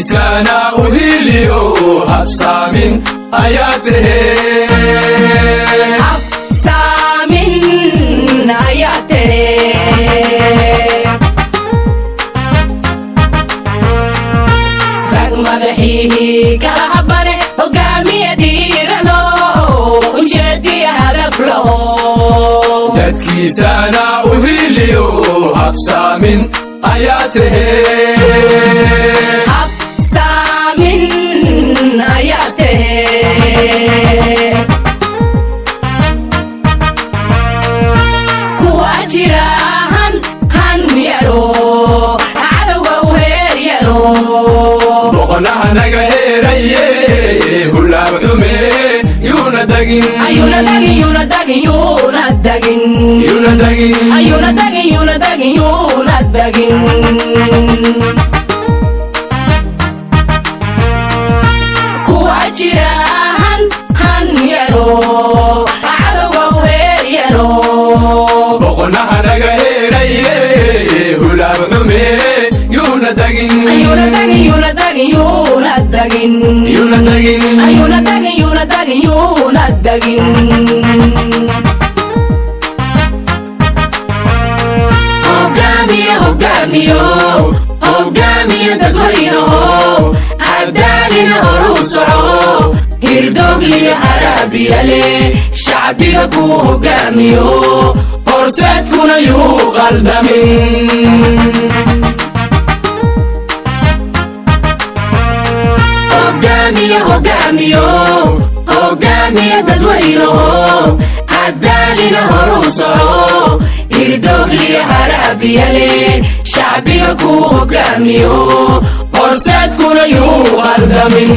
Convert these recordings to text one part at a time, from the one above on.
Dadkiisana u hiliyo habsaamin ayaa tahee. Habsaamin ayaa tahe. Rag madaxiihii kala habane, hogaamiye dhiirano, ujeediya hadaf laho. Dadkiisana u hiliyo habsaamin ayaa tahee. Habsaamin ayaa tahe. Kuwa jira han han yaro, cadowga u heer yaro. Boqonaha naga heeraye, hulaab xume yuuna dagin. Ayuuna dagin, yuuna dagin, yuuna dagin. Yuuna dagin. Ayuuna dagin, yuuna dagin, yuuna dagin. Kuwa jira han han yaro, cadowga u heer yaro. Boqonaha naga heeraye, hulaab xume yuuna dagin. Ayuuna dagin, yuuna dagin, yuuna dagin. Yuuna dagin. Ayuuna dagin, yuuna dagin, yuuna dagin. Hogaamiye, hogaamiyo, hogaamiye dadweynaho, hadaalina horuu soco, hirdogliyo haraabiyale, shacbiga kuu hogaamiyo. Horseedkuna yuu qaldamin. Hogaamiye, hogaamiyo, hogaamiye dadweynaho, hadaalina horuu soco, hirdogliyo haraabiyale, shacbiga kuu hogaamiyo. Horseedkuna yuu qaldamin.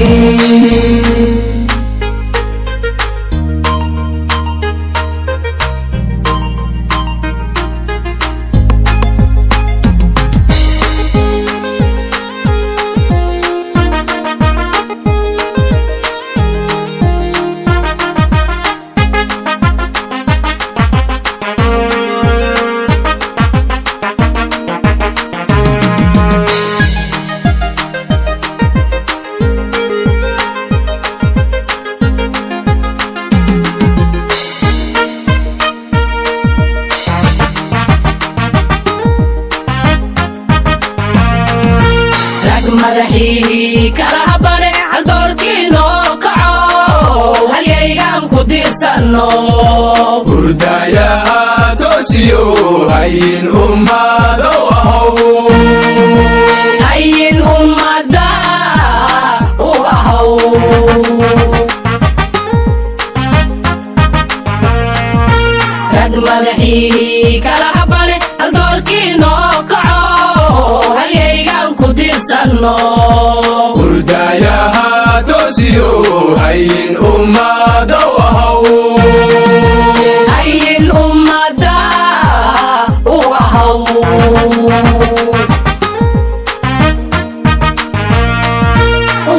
Rag madaxiihii kala habane, haldoorkiinoo kaco, halyaygaan ku diirsanno. Hurdayaha toosiyo, hayin ummadow ahow. Hayin ummadda u ahaw. Rag madaxiihii kala habane, haldoorkiinoo kaco, halyaygaan ku diirsanno. Hurdayaha toosiyo, hayin ummadow ahow. Hayin ummadda u ahaw.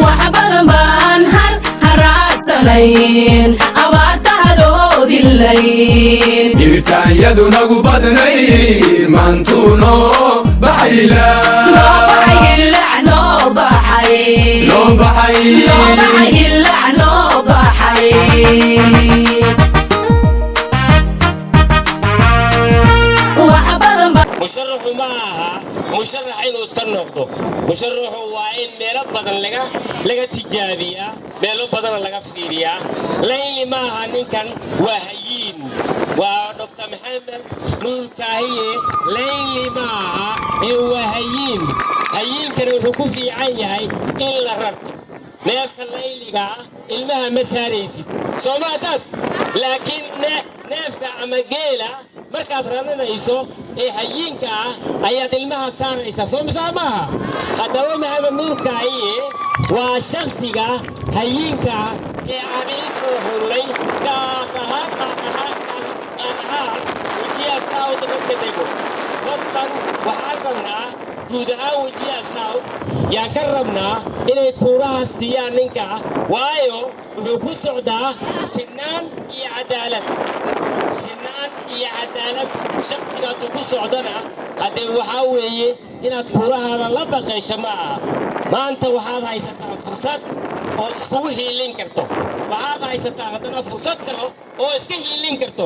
Wax badan baan har haraadsanayn, abaarta hadoodilayn. Hirtaanyadu nagu badnay, maantuu noo baxayla. Noo baxay hillac, noo baxay. Noo baxay. Noo baxay hillac, noo baxay. Wax badan baan Musharaxu ma aha musharax inuu iska noqdo. Musharaxu waa in meelo badan laga tijaabiyaa, meelo badana laga fiiriyaa. Layli ma aha ninkan, waa hayiin, waa Dr. Maxamed Nuur Kaahiye. Layli ma aha ee waa hayiin. Hayiinkani wuxuu ku fiican yahay in la rarto. Neefka layliga ah ilmaha ma saaraysid, soo maa saas? Laakiin neefka ama geela markaad raranayso ee hayiinka ah ayaad ilmaha saaraysaa, soo misaa maaha? Haddaba Maxamed Nuur Kaahiye waa shakhsiga hayiinka ah ee aan ii soo xullay gaas ahaan, qaar ahaan, qaar ahaan Wajir South dadka dego. Dadkan waxaan rabnaa guud ahaan Wajir South yaan ka rabnaa inay kuuraha siiyaan ninka, waayo wuxuu ku socdaa sinaan iyo cadaalad. Sinaan iyo cadaalad shakhsiga hadduu ku socdona Haddee waxaa weeye inaad kuurahaada la baqaysho ma aha. Maanta waxaad haysataa fursad oo iskugu hiilin karto. Waxaad haysataa haddana fursad kale oo iska hiilin karto.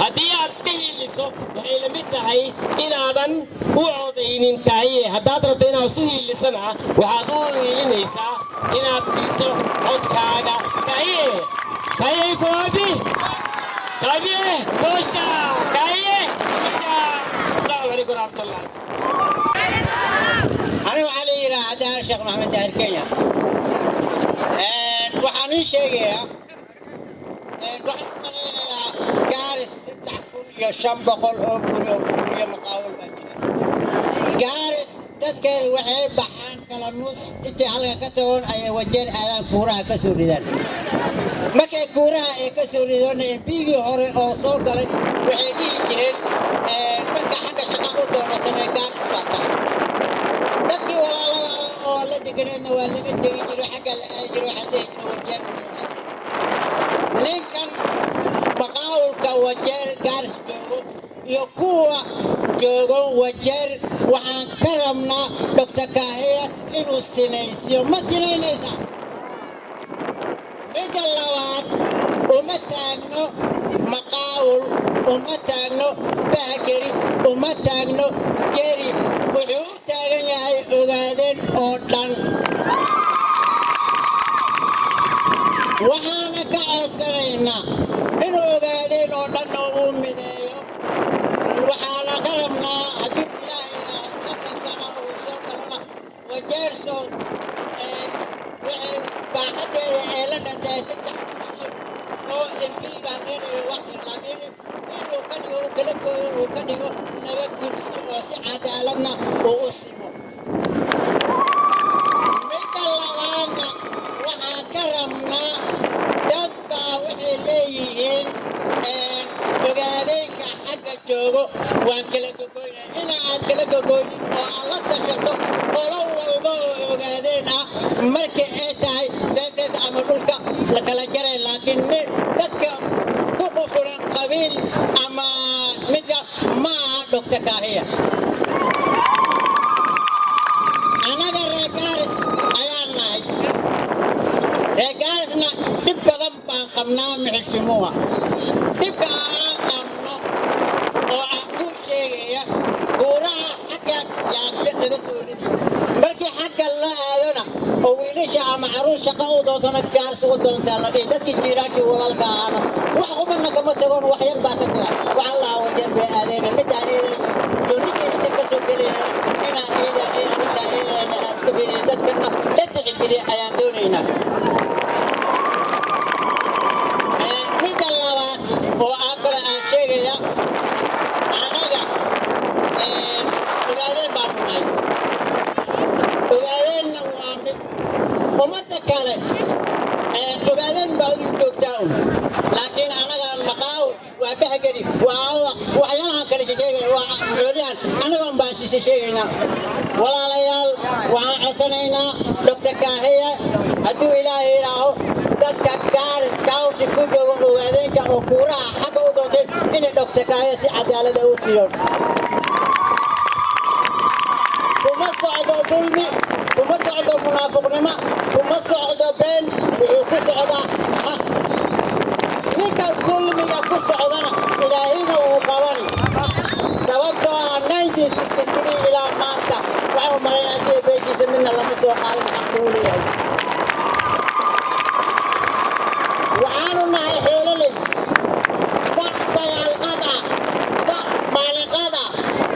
Haddii aad iska hiiliso, waxay la mid tahay inaadan u codaynin tahaye. Haddaad rabto inaad isu hiilisana, waxaad u hiilinaysaa inaad siiso codkaaga Kahiye. Kahiye iko wapi? Kahiye tosha, Kahiye tosha. Asalaamu calaykum waraxmatullah. Anigu waxaa la yidhaha Daahir Sheekh Maxamed Daahir Kenya. Waxaan ii sheegayaa, waxaan u malaynayaa Gaaris 3500 oo guri oo guryo maqaawal baa jira. Gaaris dadkeedu waxay baxaan kala nus intay halka ka tagoon ayay Wajeer aadaan, kuuraha ka soo ridaan. Markay kuuraha ay ka soo ridoon, MP-gii hore oo soo galay waxay dhihi jireen, marka xagga shaqa u doonatana Gaaris baa tahay. Dadkii walaalada oo la deganeedna waa laga tegi jiro, xagga la aadi jiro, waxaa dhihi jiro Wajeer. Ninkan maqaawulka Wajeer Gaaris joogo iyo kuwa joogo Wajeer, waxaan ka rabnaa Doctor Kaahiya inuu sinaysiyo. Ma sinaynaysaa? Midda labaad, uma taagno maqaawul, uma taagno Bahgeri, uma taagno Geri. Wuxuu u taagan yahay Ogaadeen oo dhan. Waxaana ka codsanaynaa inuu Ogaadeen oo dhanna uu mideeyo. Waxaa laga rabnaa hadduu Ilaahay idhaaho 5-ta sano uu soo galana, Wajeerso waxay baaxaddeeda ee la dhantahay saddex kursi oo MP baa laga dhigay waqti, laakiin inuu ka dhigo, uu kala gooyo, uu ka dhigo laba kursi oo si cadaaladna uu u simo. Midda labaadna, waxaan ka rabnaa, dad baa waxay leeyihiin Ogaadeenka xagga joogo waan kala gogoynaa. Ina aad kala gogoynin oo aad la tashato qolo walba oo Ogaadeen ah markii ay tahay census ama dhulka la kala jaray, laakiin dadka ku qufulan qabiil ama midka ma aha Doctor Kaahiya. Annaga reer Gaaris ayaan nahay. Reer Gaarisna dhib badan baan qabnaa, mheshimiwa. Dhibka aan qabno oo aan kuu sheegaya, kuuraha xagga yaan laga soo ridi. Markii xagga la aadona oo wiilasha ama caruur shaqa u doontona, Gaaris u doontaa la dhihi. Dadkii jiiraankii walaalka ahaana wax qumadna kama tagoon, wax yar baa ka taga. Waxaa lahaa Wajeer bay aadeen. Middaa iyada iyo ninkii inta ka soo gelayna inaa iyada arrintaa iyadana aad iska fiiriya, dadkana la tixgeliya ayaan doonaynaa. Midda labaad oo aan kale aan sheegaya, anaga Ogaadeen baanu nahay. Ogaadeenna waa mid ummadda kale Ogaadeen baa u joogtaa un, laakiin anaga maqaaw waa Bahgeri, waa waxyaalahan kale sheegaya, waa xoolihan anaga un baan sheegaynaa. Walaalayaal, waxaan codsanaynaa Doctor Kaahiya hadduu Ilaahay yidhaaho, dadka Gaaris County ku jooga Ogaadeenka oo kuuraha xagga u doonteen inay Doctor Kaahiya si cadaalada u siiyo. Kuma socdo dulmi, kuma socdo munaafiqnimo, kuma socdo been. Wuxuu ku socdaa xaq. Ninka dulmiga ku socdana Ilaahayna wuu qabani, sababtoo ah 1963 ilaa maanta waxaa u malaynaa sida beeshiisa midna lama soo qaadin xaq uu leeyahay. Waxaanu nahay xoololey. Sac sagaalqaad ah, sac maalinqaad ah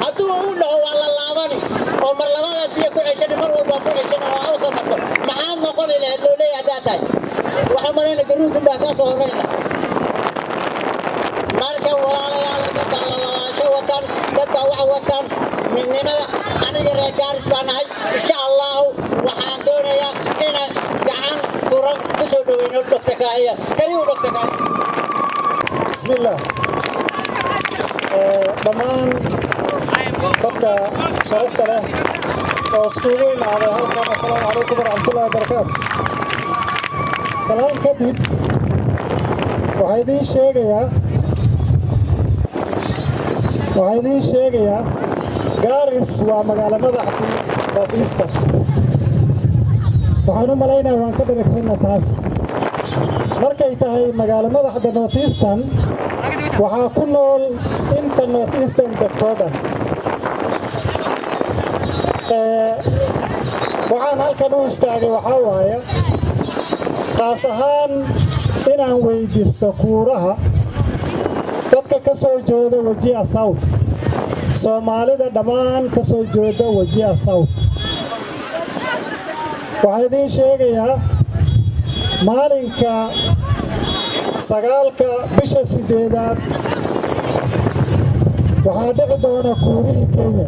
hadduu u dhaho waa la laabani oo mar labada biyo ku ceshani, mar walbaa ku ceshani oo awsa marto, maxaad noqoni lahayd loo leeyahay haddaa tahay? Waxaa malayna garuunkan baa kaa soo horrayn lahaa. Marka walaalayaal, dad baa lalabaasho wataan, dad baa wax wataan. Midnimada aniga reer Gaaris baa nahay. Insha Allahu waxaan doonayaa inaan gacan furan ku soo dhoweyno Doctor Kaahiya. Karibu, Doctor Kaahiya. Bismillaah. Dhammaan dadka sharafta leh oo iskugu imaaday halkan, assalaamu calaykum waraxmatullahi wabarakaatu. Salaan kadib, waxaa idiin sheegayaa, Waxaa idiin sheegayaa, Gaaris waa magaalo madaxdii North Eastern. Waxaan u malaynayaa waan ka dharagsanna taas. Markay tahay magaalo madaxda North Eastern, waxaa ku nool inta North Eastern degtoo dhan. Waxaan halkan u istaagay waxaa waaye qaas ahaan inaan weydiisto kuuraha dadka ka soo jeeda Wajir South, Soomaalida dhammaan ka soo jeeda Wajir South. Waxaa idiin sheegayaa, maalinka 9-ka bisha 8aad waxaa dhici doona kuurihii Kenya.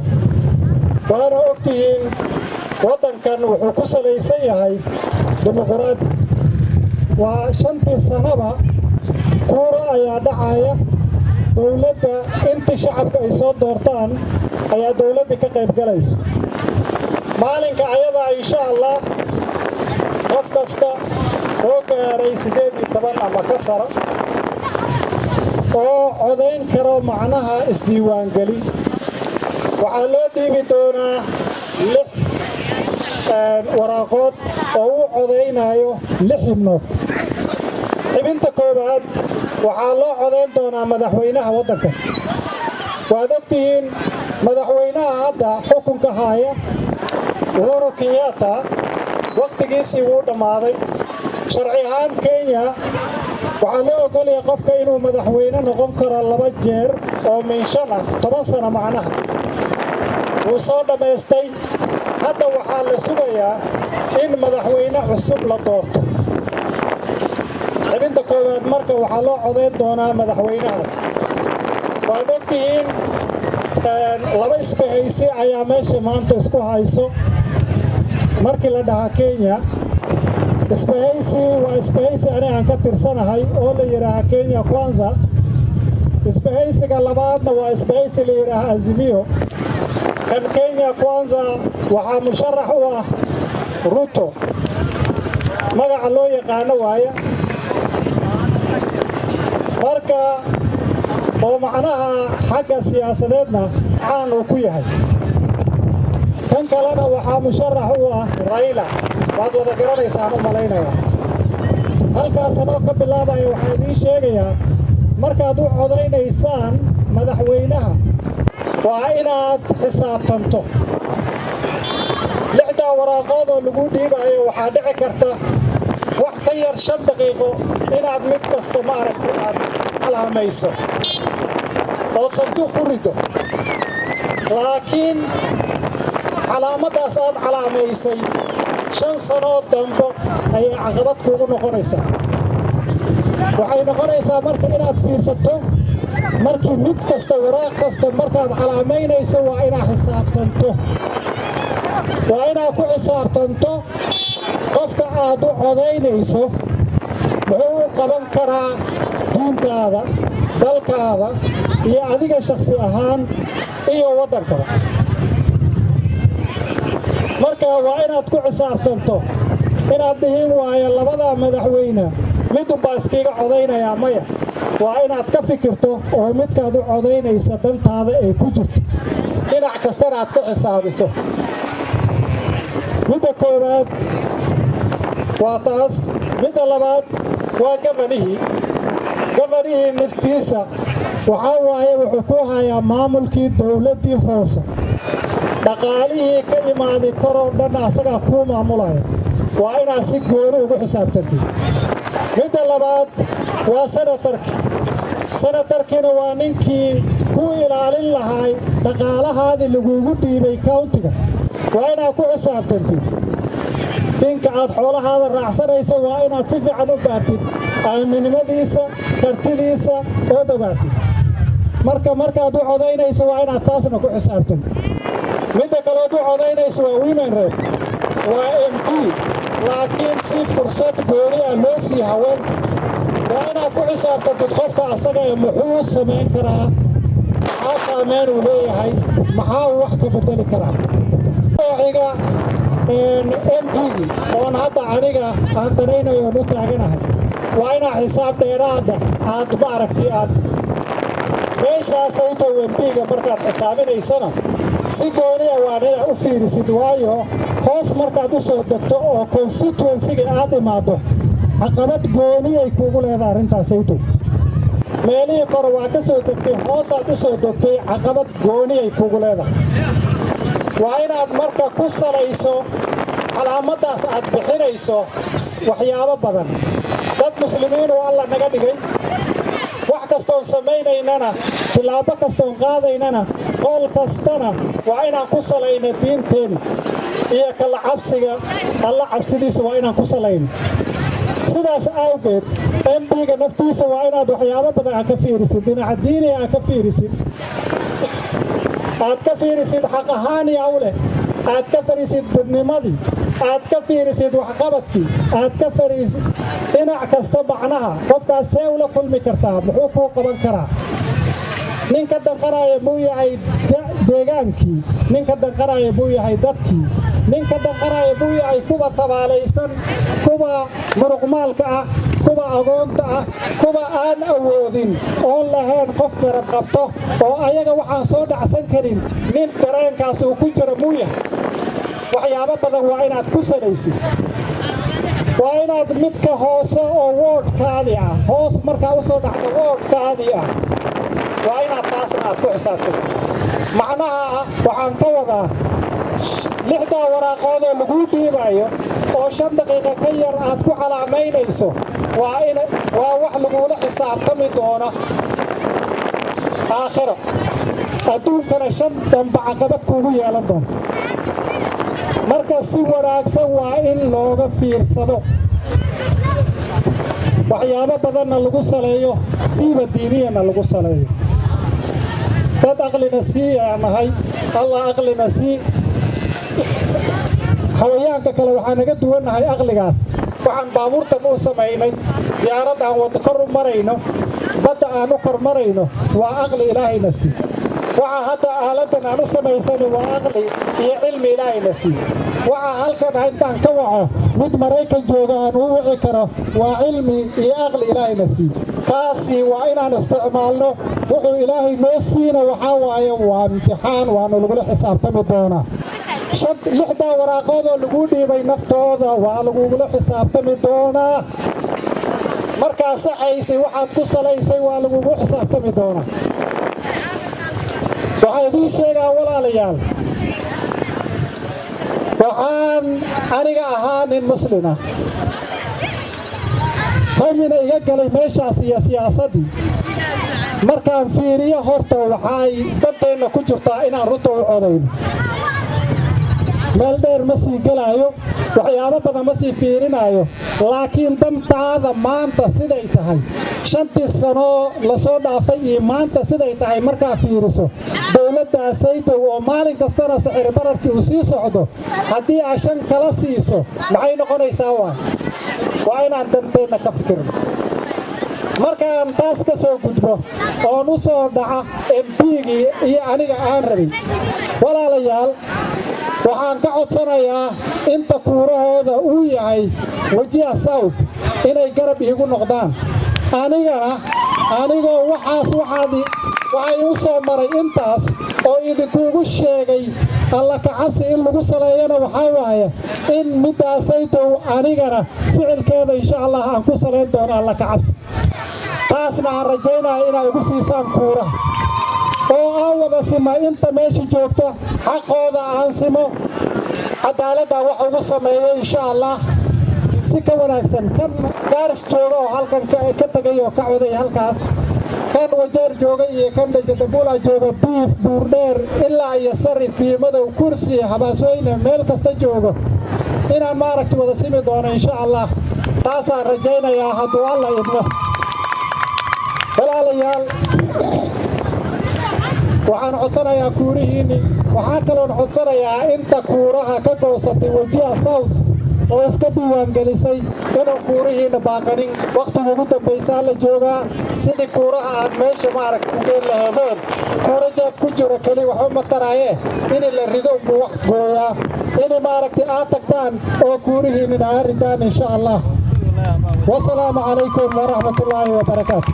Waana og tihiin, waddankan wuxuu ku salaysan yahay dimuquraadi. Waa 5-tii sanaba kuura ayaa dhacaya. Dowladda intii shacabka ay soo doortaan ayaa dowladda ka qayb galayso. Maalinka ayadaa, insha Allah, qof kasta oo gaaray 18 ama ka sara oo codayn karo, macnaha isdiiwaangeli, waxaa loo dhiibi doonaa lix waraaqood oo uu codaynayo lix xibnood. Xibinta koowaad waxaa loo codayn doonaa madaxweynaha waddanka. Waad ogtihiin, madaxweynaha hadda xukunka haya, Uhuru Kenyatta, wakhtigiisii wuu dhammaaday. Sharci ahaan Kenya waxaa loo ogolaya qofka inuu madaxweyne noqon karo laba jeer oo min 5 ah, 10 sano macnaha. Wuu soo dhammaystay. Hadda waxaa la sugayaa in madaxweyne cusub la doorto. Xibinta koowaad marka waxaa loo codayn doonaa madaxweynahaas. Waad ogtihiin, laba isbahaysi ayaa meesha maanta isku hayso. Markii la dhahaa Kenya, isbahaysi waa isbahaysi ani aan ka tirsanahay oo la yidhaaha Kenya Kwanza. Isbahaysiga labaadna waa isbahaysi la yidhaaha Azimio. Kan Kenya Kwanza waxaa musharax u ah Ruto, magaca loo yaqaano waaya marka, oo macnaha xagga siyaasadeedna caan uu ku yahay. Kan kalena waxaa musharax u ah Raila, waad wada garanaysaan u malaynayaa. Halkaas anoo ka bilaabaya, waxaan idiin sheegayaa, markaad u codaynaysaan madaxweynaha waa inaad xisaabtanto. Lixdaa waraaqood oo lagu dhiibayo, waxaa dhici karta wax ka yar 5 daqiiqo inaad mid kasta, ma aragti, aad calaamayso ood sanduuq ku riddo. Laakiin calaamaddaas aad calaamaysay 5 sanoo dambo ayay caqabad kuugu noqonaysaa. Waxay noqonaysaa marka inaad fiirsato markii mid kasta, waraaq kasta markaad calaamaynayso, waa inaad xisaabtanto, waa inaad ku xisaabtanto qofka aad u codaynayso muxuu u qaban karaa diintaada, dalkaada iyo adiga shakhsi ahaan iyo waddankaba. Marka waa inaad ku xisaabtanto. Inaad dhihin waayo labadaa madaxweyne midunbaa iskiiga codaynayaa, maya. Waa inaad ka fikirto oo midkaad u codaynaysa dantaada ay ku jirto, dhinac kastana aad ka xisaabiso. Midda koowaad waa taas. Midda labaad waa governor-kii. Governor-kii naftiisa waxaa waaye wuxuu ku hayaa maamulkii dowladdii hoose. Dhaqaalihii ka imaaday koroo dhan asagaa kuu maamulaya. Waa inaad si gooni ugu xisaabtantid. Midda labaad waa senator-kii. Senator-kiina waa ninkii ku ilaalin lahaay dhaqaalahaadii lagugu dhiibay county-ga. Waa inaad ku xisaabtantid. Ninka aad xoolahaada raacsanayso waa inaad si fiican u baartid aaminimadiisa, kartidiisa, ood ogaatid. Marka markaad u codaynayso waa inaad taasna ku xisaabtantid. Midda kaleod u codaynayso waa women rep, waa MP, laakiin si fursad gooni ah loo siiye haweenka. Waa inaad ku xisaabtantid qofka asaga ee muxuu samayn karaa, maxaa saameyn uu leeyahay, maxaa uu wax ka beddeli karaa. Xiga MP-gii oon hadda aniga aan danaynayo oon u taaganahay, waa inaa xisaab dheeraada aad, ma aragti, aad Meeshaasaytow MP-ga markaad xisaabinaysana si gooniya waan inaad u fiirisid, waayo hoos markaad u soo degto oo constituency-ga aad imaaddo, caqabad gooniyay kuugu leedahay arrintaasaytow. Meelihii kore waa ka soo degtay, hoosaad u soo degtay, caqabad gooniyay kuugu leedahay. Waa inaad marka ku salayso calaamaddaas aad bixinayso waxyaabo badan. Dad Muslimiin oo Alla naga dhigay, wax kastoon samaynaynana, tillaabo kastoon qaadaynana, qool kastana waa inaan ku salayno diinteenna iyo kala cabsiga Alla cabsidiisa waa inaan ku salayno. Sidaas awgeed MP-ga naftiisa waa inaad waxyaabo badan aad ka fiirisid, dhinaca diiniga aad ka fiirisid, aad ka fiirisid xaq ahaaniya u leh, aad ka fariisid dadnimadii, aad ka fiirisid waxqabadkii, aad ka fariisid dhinac kasta. Macnaha qofkaas see ula kulmi kartaa? Muxuu kuu qaban karaa? Nin ka danqanaya muu yahay deegaankii? Nin ka danqanaya muu yahay dadkii? Nin ka danqanaya muu yahay kuwa tabaalaysan, kuwa muruqmaalka ah, kuwa agoonta ah, kuwa aan awoodin oon lahayn qof garab qabto oo ayaga waxaan soo dhacsan karin? Nin dareenkaas uu ku jiro muu yahay? Waxyaabo badan waa inaad ku salaysid. Waa inaad midka hoose oo ward-kaadii ah, hoos markaa u soo dhacda ward-kaadii ah, waa inaad taasna aad ku xisaabtatid. Macnaha waxaan ka wadaa, 6-daa waraaqoodoo laguu dhiibayo oo 5 daqiiqa ka yar aad ku calaamaynayso, waa wax lagula xisaabtami doona aakhiro, adduunkana shan damba caqabad kuugu yeelan doonto. Marka si wanaagsan waa in looga fiirsado, waxyaabo badanna lagu saleeyo, siiba diiniyana lagu saleeyo. Dad aqlina sii aan nahay, Allah aqlina sii. Xawayaanka kale waxaa naga duwannahay aqligaas. Waxaan baabuurtan u samaynay, diyaarad aan wada kor u marayno, badda aan u kor marayno, waa aqli Ilaahayna sii. Waxa hadda aaladdan aan u samaysani waa aqli iyo cilmi Ilaahayna sii. Waxa halkan intaan ka waco mid Maraykan jooga aan u wici karo waa cilmi iyo aqli Ilaahayna sii. Kaasi waa inaan isticmaalno. Wuxuu Ilaahay noo siina waxaa waaye waa imtixaan, waanu lagula xisaabtami doonaa. 6-daa waraaqoodoo laguu dhiibay naftooda waa lagugula xisaabtami doonaa. Markaa saxaysay waxaad ku salaysay waa lagugu xisaabtami doonaa. Waxaa idiin sheegaa, walaalayaal, waxaan aniga ahaa nin Muslin ah, hamina iga galay meeshaas iyo siyaasaddii. Markaan fiiriyo horta, waxay danteenna ku jirtaa inaan runta u codayno. Meel dheer ma sii gelaayo, waxyaabo badan ma sii fiirinaayo, laakiin dantaada maanta siday tahay, 5-tii sanoo lasoo dhaafay iyo maanta siday tahay markaa fiiriso, dowladdaa saytow oo maalin kastana sixir bararkii uu sii socdo, haddii aad 5 kala siiso, maxay noqonaysaa? Waa inaan danteenna ka fikirno. Markaan taas ka soo gudbo oon u soo dhaca MP-gii iyo aniga aan rabin, walaalayaal, waxaan ka codsanayaa inta kuurahooda uu yahay Wajir South inay garab iigu noqdaan. Anigana anigoo waxaas waxaad waxaa iu soo maray intaas oo idinkuugu sheegay, Alla ka cabsi in lagu saleeyana waxaa waaye in middaasaytow anigana ficilkeeda insha Allah aan ku salayn doono Alla ka cabsi. Taasna aan rajaynaya inaa igu siisaan kuuraha oo aan wada sima inta meesha joogta, xaqooda aan simo, cadaaladdan wax ugu sameeyo insha Allah si ka wanaagsan. Kan Gaaris jooga oo halkan ka tegay oo ka coday halkaas, kan Wajeer jooga iyo kan Dhajadambuula jooga, Diif, Buurdheer ilaa iyo Sarif, Biimadow, Kursi, Habaasweyne, meel kasta joogo, inaan maaragta wada simi doono insha Allah. Taasaan rajaynayaa hadduu Alla idmo. Walaalayaal, waxaan codsanayaa kuurihiinni. Waxaa kaloon codsanayaa inta kuuraha ka goosatay Wajir South oo iska diiwaangelisay inuu kuurihiinna baaqanin. Wakhtiga ugu dambaysaa la joogaa sidii kuuraha aad meesha maaragta u geen laheedeen. Kuura jeeb ku jiro keli waxba ma taraaye, in la rido unbuu wax gooyaa. In maaragtay aad tagtaan oo kuurihiinnina aad ridaan insha Allah. Wasalaamu calaykum waraxmatullaahi wabarakaatu.